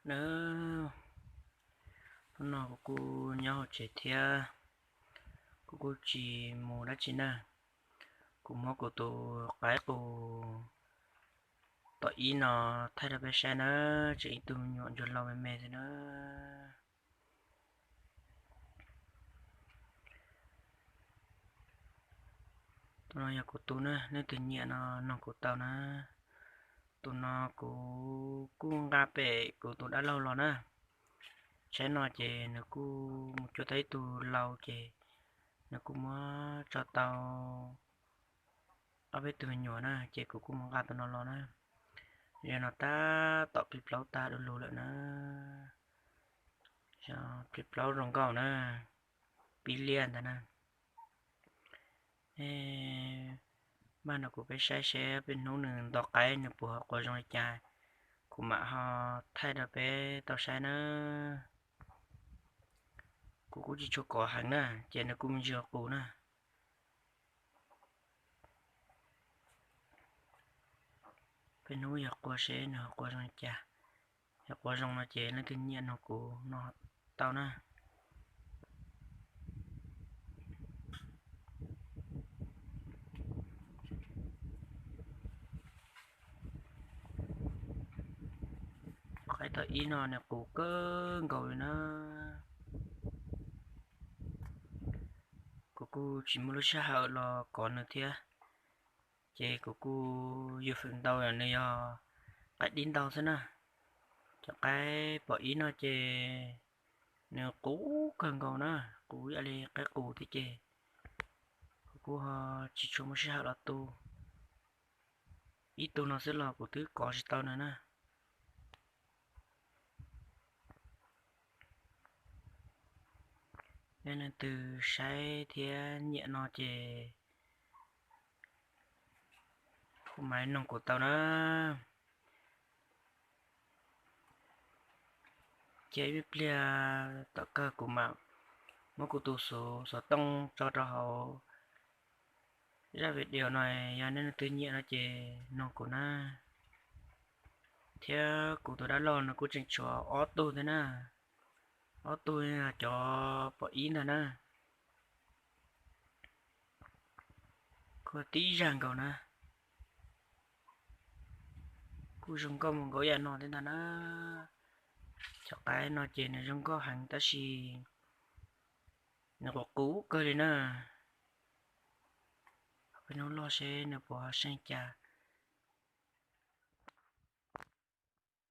Na, hnub no kuv kuj nyob hauv tsev thiab, kuv kuj tsis mus dab tsi na. Kuv muab kuv tus qaib qus tom ib no thaij rau peb saib na, tseem ib tug me nyuam ntsuag laus me me xwb na. Tus no yog kuv tus na, leej twg nyiam no noog kuv tau na. Tus no kuv kuj nqa pem kuv tus dab laug los na. Tsaib no ces nws kuj mus cuag tau ib tug lau ces nws kuj muab tso tau ob peb tug me nyuam na, ces kuv kuj mus nqa tus no los na. Yog no tab tom plig plaub tag du lug lawm na. Plig plaub zoo nkauj na, pib liaj ntag na. Maj no kuv peb saib seb peb hnub nws nto qaib nws puas ho quas zoo li cas, kuv mam ho thaij rau peb tau saib na. Kuv kuj tsis tshua kov heev na, ces nws kuj me ntsis qus na. Peb hnub yog quas seb nws ho quas zoo li cas. Yog quas zoo no ces leej twg nyiam noog kuv no tau na. Qaib tom ib no nws qus kawg nkaus li na. Kuv kuj tsis muaj lub sij hawm los kov nws thiab, ces kuv kuj yuav fwm ntau nws yog qaib dib ntau xwb na. Cov qaib pom ib no ces nws qus kawg nkaus na, qus ib yam li qaib qus thiab ces kuv kuj ho tsis tshua muaj sij hawm los tu. Ib tug no xwb los kuv twb kov tsis tau nws na. Yog leej twg saib thiab nyiam no ces kuv mam noog kuv tau na. Ces ib pliag tom kawg kuv mam muab kuv tus xov tooj tso rau hauv zaj video no, yog nej leej twg nyiam no ces noog kuv na. Thiab kuv tus dab laug nws kuj tseem tshuav ob tug thiab na. Ob tug yog cov pom ib ntag na. Kuj tib zag nkaus na. Kuj zoo nkauj mus nkaus yam no thiab ntag na. Cov qaib no ces nws zoo nkauj heev tab sis nws qus qus kawg li na. Peb hnub loj seb nws puas ho seej cas,